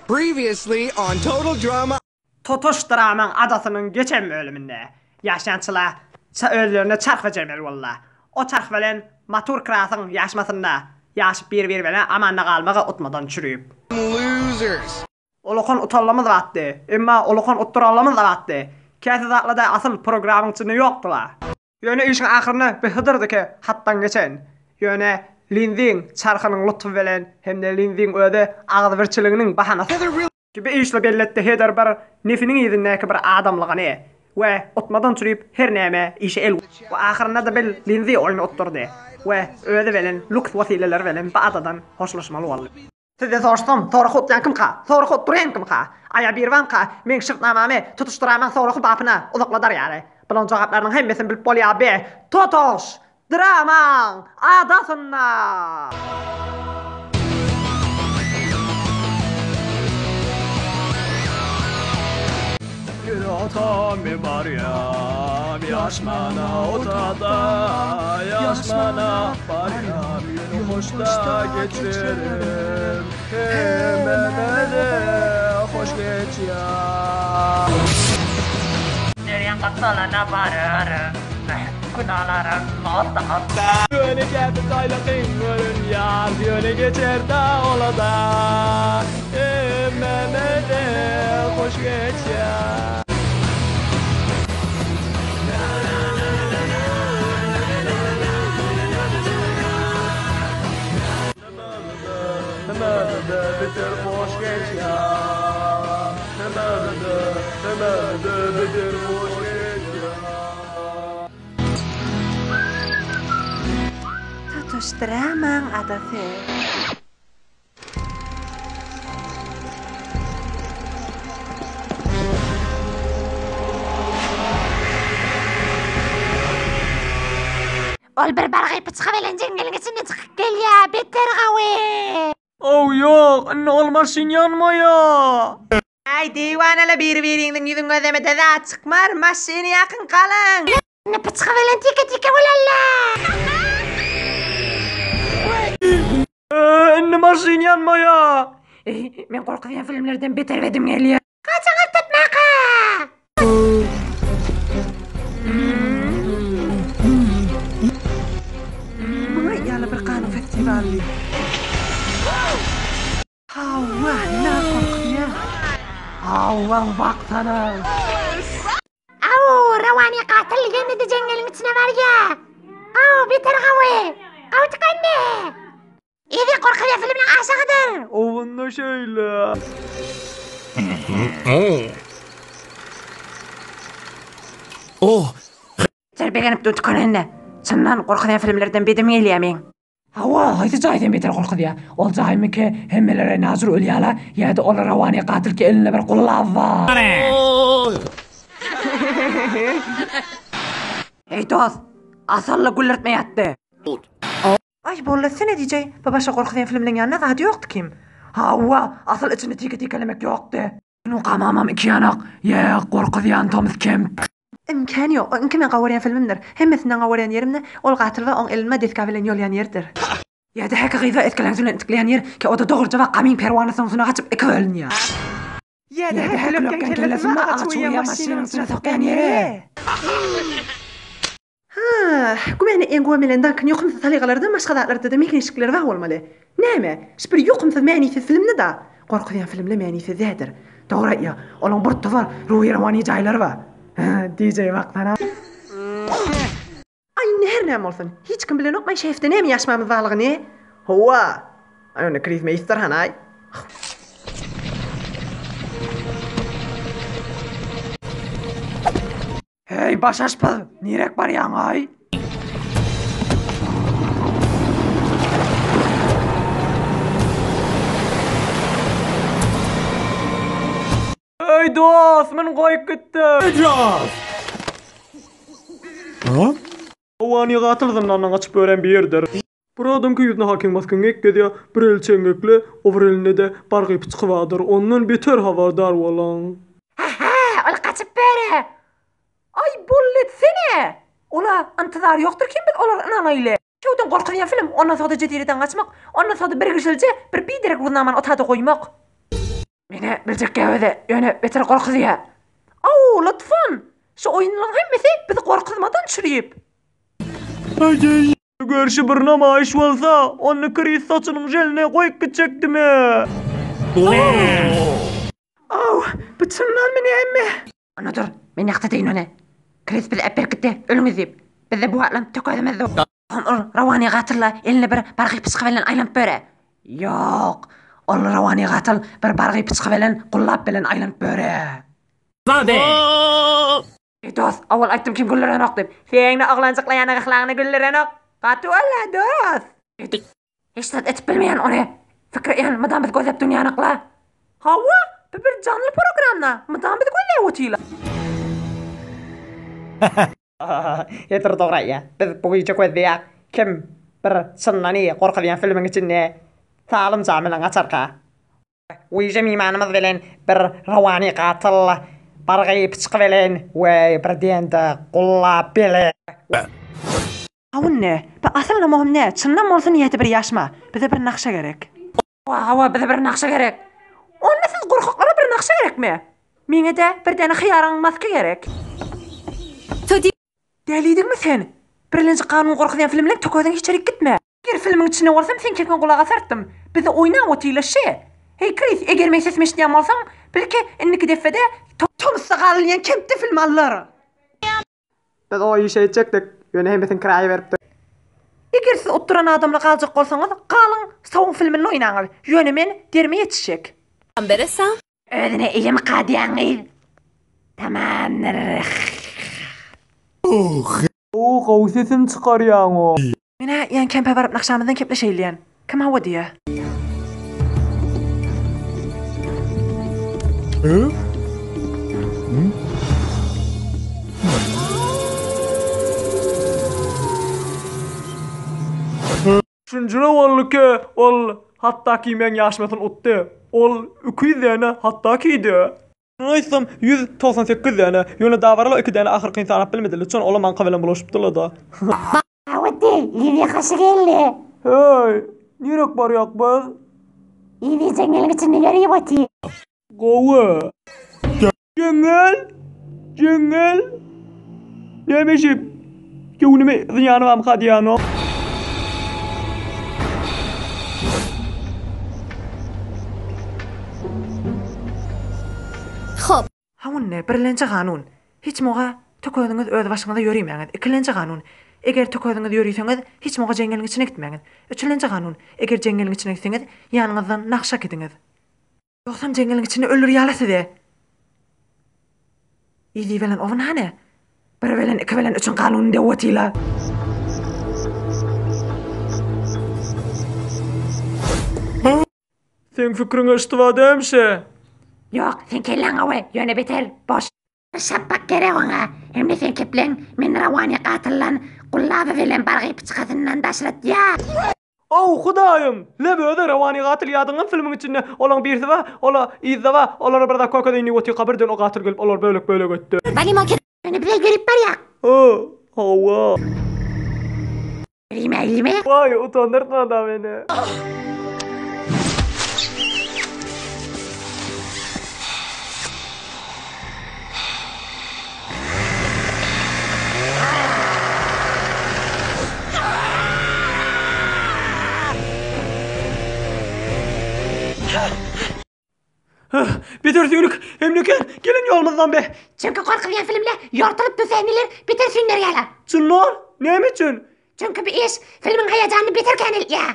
Previously on Total Drama. Totuş dramaň adasynyň geçen bölüminde ýaşançylar özlerine çarh bejermeli boldular. O çarh bilen Matur Krasyň ýaşmasynda ýaşyp bir-biri bilen amanda galmagy utmadan çürüp. Losers. Ulakan utallamyz batdy. Emma ulakan utdurallamyz-da batdy. Käsi zatlar-da asyl programyň içinde ýokdy-la. Ýöne işiň ahyrynda bir Hydyrdyky hatdan geçen. Ýöne Linziň çarhynyň lutfy bilen hem-de Linziň özi agzybirçiliginiň bahanasy bi işle belletdi Heder bir nefiniň yzyndaky bir adamlygyny we utmadan çürüp her näme işe el we ahyrynda-da bil Linzi oýny utdurdy we özi bilen luks wesileleri bilen bu adadan hoşlaşmaly boldy. Sizden soraşsam, sorahy utýan kimka? Sorahy utdurýan kimka? Aýa birbanka meň şertnamamy tutuşdyraýmaň sorahy bapyna uzakladar ýaly. Bulaň jogaplarynyň hemmesini bilip bolýar be Totoş dramaň adasynda! Bir ota men barýam Ýaşmana otada Ýaşmana barýam Ýöne hoşda geçerim Hemmämize hoş geçýär. Derýaň gapdalyna bararyn, Günalarym otda. Ýöne käte taýlakyn görünýär, Ýöne geçer-dä ola-da. Hemmämize hoş geçýär. Hemmämize beter hoş geçýär. Hemmämize, hemmämize beter hoş geçýär. Tutuş dramaň adasy. Ol bir bargy pyçgy bilen jeňňeliň içinden çykyp gelýä, beter gawy. Ow ýok, indi ol maşyn ýanmaýa. Aý diwanala biri biriňiziň ýüzüň gözlemede zat çykmar, maşyny ýakyň galyň. Indi pyçgy bilen tike tike bolarla. Indi maşyn ýanmaýa. Eý, men gorkuzýan filmlerden beter bedim gelýä. Gaçyň tutmaka! Muňa ýaly bir ganyň festiwaly. Hawa, na gorkuzýa. Hawa, baksana. Aw, Rawani gatyl ýene-de jeňňeliň içine barýa. Aw, beter gawy. Gawy çykandy. Ezi gorkuzýan filminiň aşygydyr. Onda şeýle. Oh! Ser begenip dur tükenende. Çyndan gorkuzýan filmlerden bedim gelýä meň. Hawa, haýsy jaý seni beter gorkuzýa? Ol jaýmyky hemmelere najur ölýäla ýa-da ol Rawani gatylky elinde bir gullab bar. Eý dost, asally güldürtme ýatdy. Aý boldy sene diýjeý, bu başga gorkuzýan filmleň ýanynda zady ýokdy kim. Hawa, asyl içini tike-tikelemek ýokdy. Nuka mamam ikiýanak, ýe, gorkuzýan tomus kemp. Imkany ýok, o iňki meň gowy görýän filmimdir. Hemmesinden gowy görýän ýerim-de, ol gatyl we oň elinde deska bilen ýolýan ýeridir. Ýa-da häki gyza esgeleň bilen itikleýän ýer, ki o-da dogruja bak gamyň perwanasynyň üstüne gaçyp iki bölünýär. Ýa-da häki lökgäň kellesini agaç guýýan maşynyň içine sokýan ýeri. Hah, gümene iň gowy melen Duncan ýokumsyz salygalardan başga zatlarda-da meňzeşlikleri bar bolmaly. Näme, şu bir ýokumsyz manysyz filmdi-da. Gorkuzýan filmle manysyz däldir. Dogry aýtýa, olaň bir topar ruhy-rowany jaýlary bar. DJ baksana. Aý indi her näme bolsun, hiç kim bilenok meň şefde näme ýaşmamyz barlygyny. Hawa. Aý onda Kris Meýster hanaý. Heý, baş aşpaz, nirek barýaň-aý? Eý, dost, muny goýup gitdim. Ejaz! Ha? Howany gatyl zyndandan gaçyp gören birdir. Bir adamky ýüzüne hakyň maskyny geýip gezýär, bir eli çeňňekli, o bir elinde-de bargy pyçgy bardyr. Ondan beter habardar boluň. Ha-ha, ol gaçyp böre. Aý, boldy etsene! Ola, intizar ýokdur kim biz olara ynanaýly. Çöwden gorkuzýan film, ondan soňda jezireden gaçmak, ondan soňda bir gijilje, bir biderek ruznamany otada goýmak. Menä biljek gäweze, ýöne beter gorkuzýa. Aw, Lutfan! Şu oýunlaryň hemmesi bizi gorkuzmadan çürüp. Eger şu bir namaýyş bolsa, onda Kris saçynyň želini goýup gitjekdimi? Aw, bu çyndanmy näme? Onda dur, men ýakda deýin ony. Kris bizi äpberkitdi, ölüňiz diýip. Bizde bu wagtlam tökezimizdi. Soň ol Rawany gatylla eline bir bargy pyçgy bilen aýlanyp böre. Ýok, ol Rawany gatyl bir bargy pyçgy bilen gullap bilen aýlanyp böre. Eý dost, owal aýtdym kim güldürenok diýip. Seňde oglanjykla ýanyk ahlagyny güldürenok. Gaty walla dost. Hiç zat etip bilmeýän ony. Pikir ýan mydam bizi gözläp dünýänokla. Hawa, bu bir janly programna, mydam bizi gözläp otyla. Ýetir dogry aýtýa. Biz bu gije gözleýäs. Kim bir çyndan iyi gorkuzýan filmiň içinde Salym jan bilen gaçarka. Wije mymanymyz bilen bir rowany gatyl bargy pyçgy bilen we bir diýende gullap bile. Hawa indi, bu asyl möhüm däl, çyndan bolsa niýeti bir ýaşma, bize bir nakşa gerek. Hawa, hawa, bize bir nakşa gerek. Onda siz gorkaklara bir nakşa gerekmi? Meňe-de bir däne hyýaryň maska gerek. Dälidiňmi sen? Birlenji kanun gorkuzýan filmleň tökezin hiç ýerik gitme. Eger filmiň içinde bolsam seň kekiňe gulak asartdym. Bizi oýnap otyla şe. Heý Kris, eger meň sesimi eşidýän bolsaň, belki indiki depede Tomusda galynýan kempde film allar. Biz o işi etjekdik, ýöne hemmesini kiraýa beripdik. Eger siz utduran adamla galjak bolsaňyz, galyň, sawun filminde oýnaňyz. Ýöne men derime ýetişjek. Özüne eýemika diýýän gyz. Tamamdyr. Gowy gowy sesini çykarýaňo. Menä ýan kempe baryp nakşamyzdan kepleşeýin diýen. Kim hawa diýýä. Üçünjide boldy ki, ol hatda ki meň ýaşmasyny utdy. Ol 200 däne hatda ki-di. Aýtsam, 198 däne. Ýöne dabaraly iki däne ahyrkyny sanap bilmediler. Çün olam aňka bilen bulaşypdylar-da. Awady, Liwiýa haşy geldi. Heý, nirek barýak biz? Liwiýa jeňňeliň içinde ýörüp otyr. Gowy. Jeňňel! Jeňňel! Näme işip? Göwnüme zyýany barmyka diýýänok. Hawa indi, birlenji kanun, hiç muga tökeziňiz öz başyňyza ýörimäňiz, ikilenji kanun, eger tökeziňiz ýöriseňiz, hiç muga jeňňeliň içine gitmäňiz, üçülenji kanun, eger jeňňeliň içine gitseňiz, ýanyňyzdan nagşa äkidiňiz. Ýogsam jeňňeliň içinde öldür ýaly sizi. Yzy bilen owun hany? Bir bilen iki bilen üçüň kanunyny döwüp otyla. Seň pikriň eşitip ademşe. Ýok, seň kelläň gowy, ýöne beter boş. Bir şapbak gerek oňa. Hem-de sen kepleň, men Rawany gatyldan, Gullaby bilen bargy pyçkasyndan daşlatýa. Ow hudaýym! Leb özi Rowany gatyl ýadyňam filmiň içinde olaň birisi bar ola yzda bar olara bir zat kökezeýin diýip otyrka birden o gatyl gelip olary bölek bölek etdi. Ýöne bize ýörüp barýak. Hä hawa. Ýörime ýörime. Waý utandyrtmada meni. Beter süýnük, hemneken, geliň ýolumyzdan be. Çünki gorkuzýan filmde ýortulyp bu sahneler beter süýnler ýaly. Çyndan? Näme üçin? Çünki bu iş filmiň haýajanyny beter käneltýär.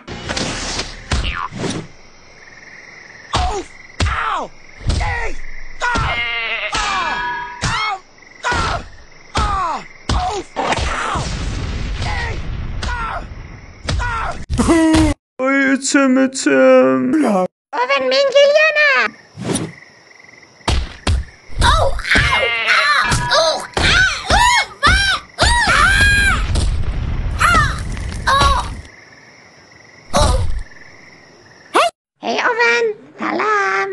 Aý içim içim. Owen men gelýän-ä. Heý Owen, salam.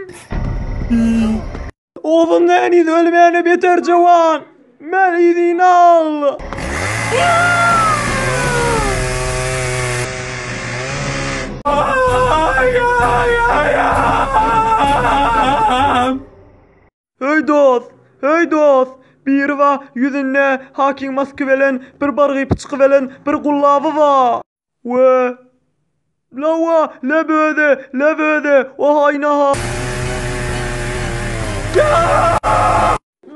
Owen näniz ölmäne beter jowan. Men yzyny al. Heý dost, heý dost, biri ba ýüzünde haking maski bilen bir bargy pyçgy bilen bir gullaby ba. We Lawa leböde leböde ohaýnaha.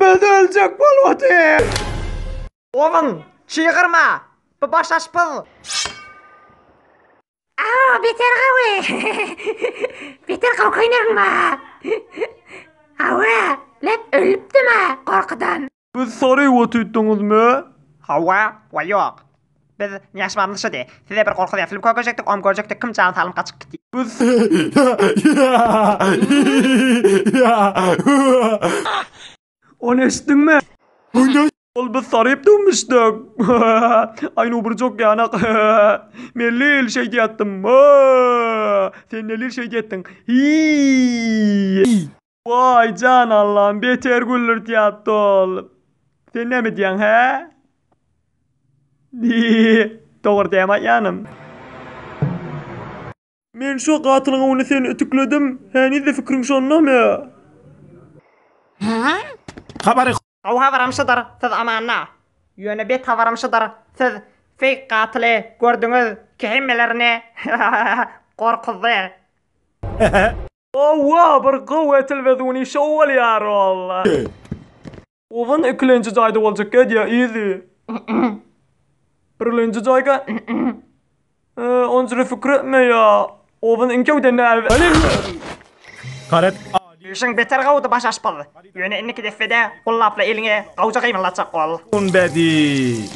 Biz öljek bolup otyrys. Ogun, çygyrma! Bu baş aşpyz! Aw, beter gawy! Beter gawy köýnegiň bar. Hawa, lep ölüpdim-ä gorkudan. Biz saryp otyrdyňyzmy? Hawa, we ýok. Biz ýaşmamyz şudy. Size bir gorkuzýan film görkezjekdik, om görjekdik kim jany salym gaçyp gitdi. Biz Ony eşitdiňmi? Ol biz saryp döwmüşdik. Aýnu bir jok ýanak. Men lil şeý diýýätdim. Sen ne lil şeý diýetdiň? Hiý. Waý jan Allam beter güldürtýätdi ol. Sen näme diýýäň hä? Dogry diýýämi aýtýanym? Men şo gatylyň öňünde seni ütükledim. Heniz-de fikriň şondamy? Habary Gowy habaram şudur, siz amanda. Ýöne bet habaram şudur, siz feýk gatyly gördüňiz ki hemmelerini gorkuzdy. Hawa bir gowy telewizony şow bolýar ol. Ozan ikilenji jaýda boljak edýä yzy. Birlenji jaýga onjyra fikir etme ýa. Ozan iňkewden näme? Karet Işiň beter gowudy baş aşpaz. Ýöne indiki dessede gullaply eliňe gowja gymyldatjak bol. Bedi.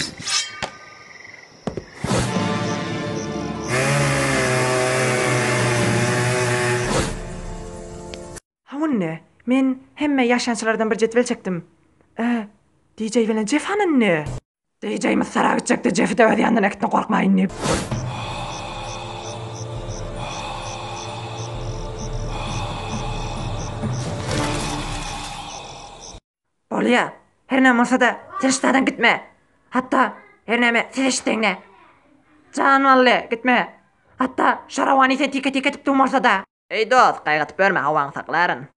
Hawa indi, men hemme ýaşançylardan bir jetwel çekdim. Ä, DJ bilen Jeff hany indi? DJ Mysara gitjekdi, Jeffi-de öz ýanyndan äkitdi gorkmaýyn diýip. Bolýa, her näme bolsa-da, sen şu taýdan gitme. Hatda, her näme ses eşitseň-de. Jan wally, gitme. Hatda, şorawany sen tike-tike edip dumarsa-da. Eý dost, gaýgytyp ýörme, howaňy saklaryn.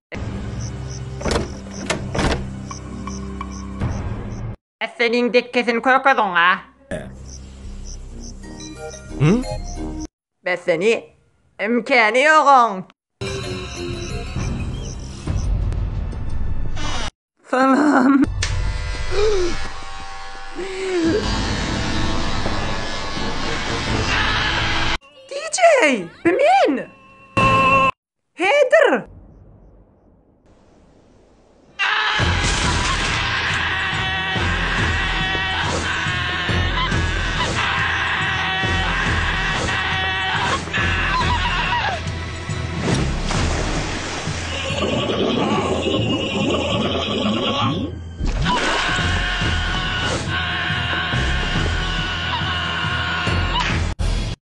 Seniň dekkesini kökeziň-a. Bes seni, imkäni ýok oň. Salam. DJ, bu men. Hedir.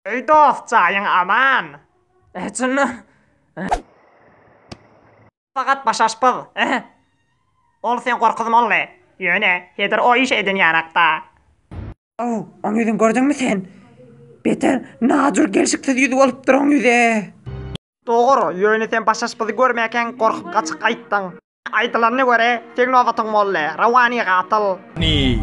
Eý dost jaýyň aman. Çynmy? Sagat baş aşpyz. Ol sen gorkuzmaly. Ýöne Hedir o işi eden ýanakda. Ow, oň ýüzüni gördüňmi sen? Beter najur gelşiksiz ýüzi bolupdyr oň ýüzi. Dogry, ýöne sen baş aşpyzy görmäkäň gorkup gaçyp gaýtdyň. Aýdylanyna görä, seň nobatyň boldy. Rawany gatyl. Ni.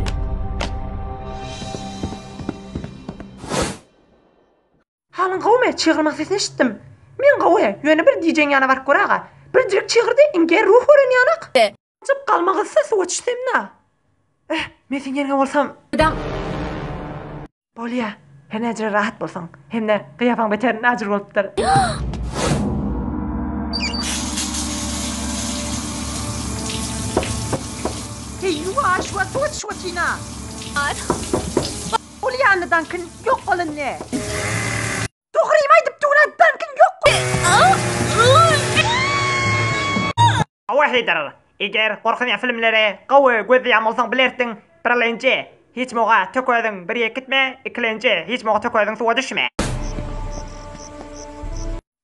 Halyň gowumy? Çygyrmak sesini eşitdim. Men gowy, ýöne bir DJ-iň ýanyna baryp gör aga. Birjik çygyrdy, iňňe ruh gören ýanak. Jyp galma gyzsa suwa düşsem-nä. Eh, men seň ýeriňe bolsam. Bolýa, her näjire rahat bolsaň, hem-de gyýapaň beter najir bolupdyr. Heý, ýuwaş, ýuwaş, suwa düşüp otyryn-a. Ol ýanly Dankin ýok bol indi. Dogrymy aýdyp dur-a, Dankin ýok bol. Hawa Heýdar, eger gorkuzýan filmleri gowy gözleýän bolsaň bilersiň, birlenji, hiç muga tök özüň bir ýere gitme, ikilenji, hiç muga tök özüň suwa düşme.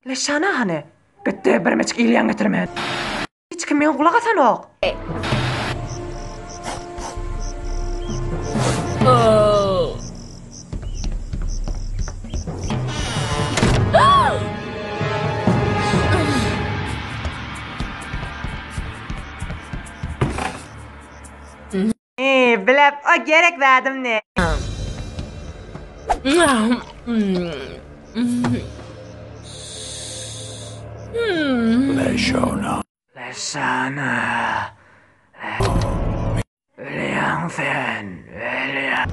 Leşana hany? Gitdi birmeçik ilýän getirmän. Hiç kim meňe gulak asanok. bilep o gerek zadym ne. Leşana. Ölýäň sen, ölýäň.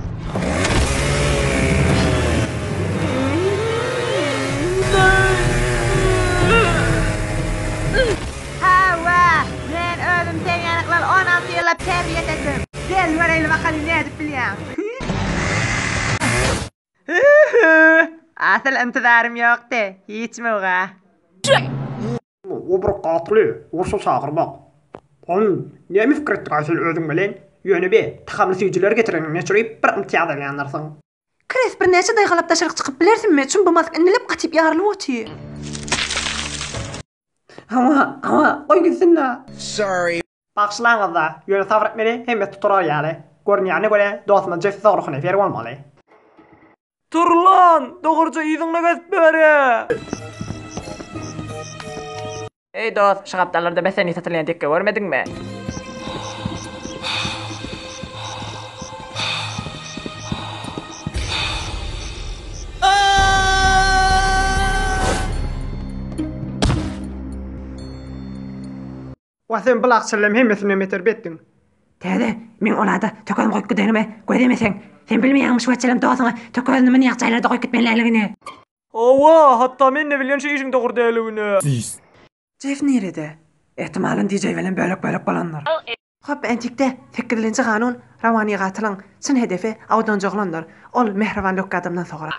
Hawa, men özüm seň ýalyklary 16 ýyllap terbiýe etdim. Gel göreýli bakaly nädip bilýäň. Asyl intizarym ýokdy, hiç muga. O bir gatyly urşa çagyrmak. Hon, näme pikir etdiň-aý sen özüň bilen? Ýöne be, tagamly süýjüleri getireniňden çüri bir ymtyýaz alýandyrsyň. Kres, birnäçe daýgalap daşaryk çykyp bilersiňmi? Çün bu mask inilip gatyp ýarylyp otyr. Hawa, hawa, goý gitsin-dä. Sorry. Bagyşlaňyz-da, ýöne sabyr etmeli, hemmesi tutarar ýaly. Görünýänine görä, dostumyz Jeffi dogry nefer bolmaly. Tur lan, dogruja yzyňda gezip ber-ä. Eý dost, şu gapdallarda beseni satylýan tekge görmediňmi? Wah sen bylakçyllam hemmesinden beter betdiň. Täze, meň ol ada tökezim goýup gidenime göz emeseň. Sen bilmeýäňmi şu wagtçalam dostuňa tökezini münýak jaýlarda goýup gitmeliligini. Hawa, hatda men-de bilýän şu işiň dogry däldigini. Jeff nirede? Ehtimalan DJ bilen bölek-bölek bolandyr. Hop entikde sekizilenji kanun Rawani gatylyň çyn hedefi awdanjoglandyr. Ol mähriban lökge adamdan sogra.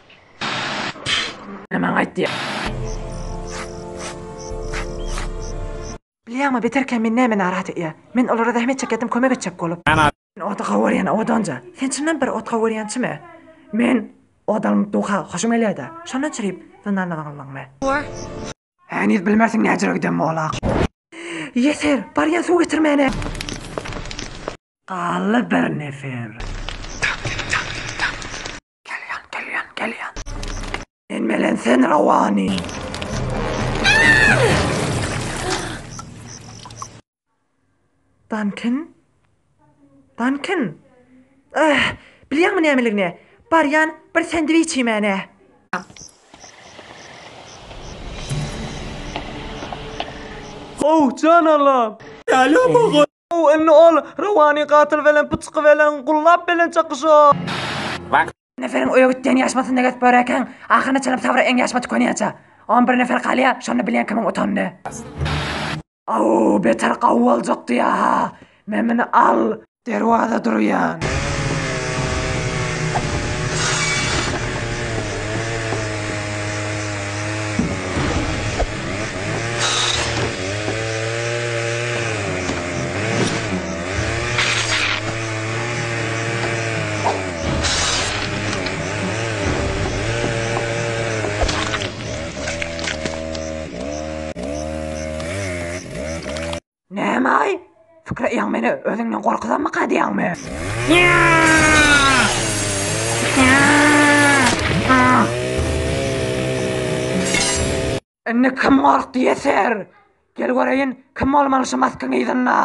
Maňa aýtdy. Bilýäňmi beterkä men näme narahat etýä. Men olara zähmet çekýädim kömek etjek bolup. Men ot gowurýan owadanja. Sen çyndan bir ot gowurýançymy? Men ot almyp duha hoşum gelýädä. Şondan çürüp zyndanda zyňyldyňmy? Heniz bilmersiň näjüre giden bolak. Ýeser, barýan suw getirmäne. Galdy bir nefer. Gelýän, gelýän, gelýän. Men bilen sen Rawani. Duncan? Duncan? Eh, bilýäňmi nämeligini? Barýan bir sendwiç iýmäne. How, jan Allam! How, indi ol Rowany gatyl bilen pyçgy bilen gullap bilen çakyşar. Neferiň öýe gitýän ýaşmasynda gezip ýörerkäň, ahyryna çenli sabry eň ýaşma tükenýänçä. On bir nefer galýa, şonda bilýän kimiň utanyny. Aw, beter gawy boljakdy ýa-ha. Men muny al. Derwaza durýan. Näme-aý? Pikir edýäň meni özüňden gorkuzanmyka diýýäňmi? Indi kim gorkdy ýeser? Gel göreýin, kim bolmaly şu maskyň yzynda?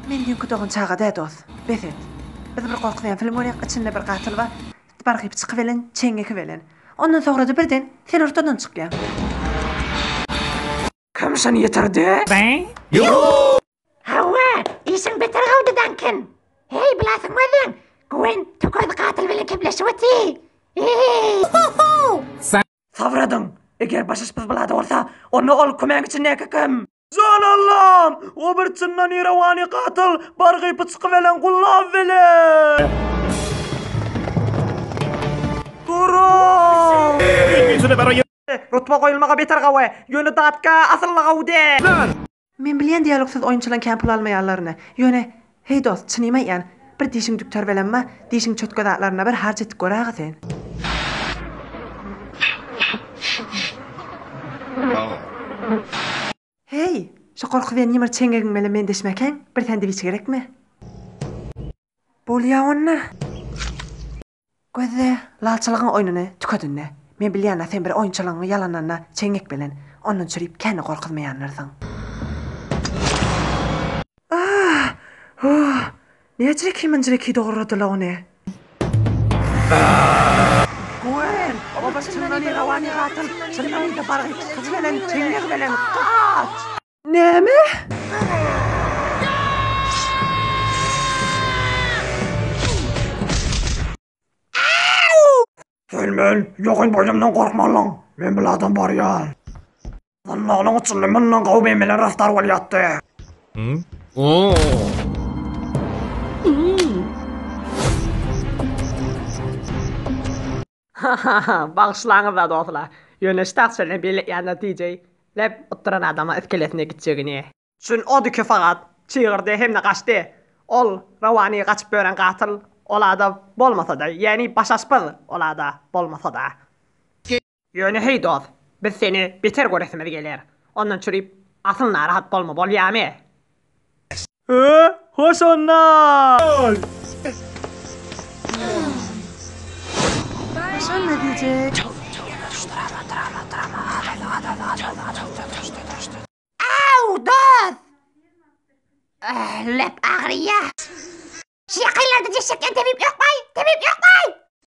Men düýnki dogan çaga dä dos. Bes et. Biz bir gorkuzýan film görýäk, içinde bir gatyl bar. Bargyp çykybelen, çeňňekibelen. Ondan soňra-da birden sen ortadan çykýaň. Kim şony ýitirdi? Hawa, işiň beter gowdy, Danken. Heý, bilasyň özüň, Gwen tökezi gatyl bilen kepleşip otyr. Sabradyň! Eger başyşpyz bulada bolsa, onda ol kümäň içindäki kim? Jan Allam! O bir çyndan ýerewany gatyl, bargy pyçgy bilen gullap bilen! Duruň! Rutba goýulmaga beter gawy, ýöne datka asylly gawy däl. Men bilýän dialogsyz oýunçylaň kän pul almaýanlaryny. Ýöne, heý dost, çynymy aýtýan, bir dişiň dükter belenma, dişiň çötge zatlaryna bir harç etip gör aga sen. Heý, şu gorkuzýan ýymyr çeňňegiň bilen men deşmäkäň, bir sendwiç gerekmi? Bolýa onda. Gözle, lalçylygyň oýnuny tükedinde. Men bilýän-ä sen bir oýunçylygyňy ýalandan-da çeňňek bilen, ondan çürüp kände gorkuzmaýandyrsyň. Oh, näçe kiminjireki dogurladylar ony? Gwen, oba çynlany rawany gatyl, çynlany-da bargy çykyjy bilen, çeňňegi bilen, gaç! Näme? Sen men ýogyn boýnumdan gorkmalyň, men biladan barýan. Zyndanyň içinde mundan gowy men bilen raftar bolýatdy. Ha-ha-ha, bagyşlaňyzda dostlar. Ýöne ştaks bilen belleýänler DJ lep utduran adama iskeletine gitjegini. Çün o diki fakat çygyrdy hem-de gaçdy. Ol Rawany gaçyp ýören gatyl ol-ada bolmasa-da, ýäni baş aşpaz ol-ada bolmasa-da. Ýöne heý dost, biz seni beter göresimiz geler. Ondan çürip asyl narahat bolma bolýamy? Hö, hoş onda! Hoş onda DJ. Aw, dost! Lep agyrýa. Şu ýakynlarda jeş çekýän tebip ýokmaý? Tebip ýokmaý?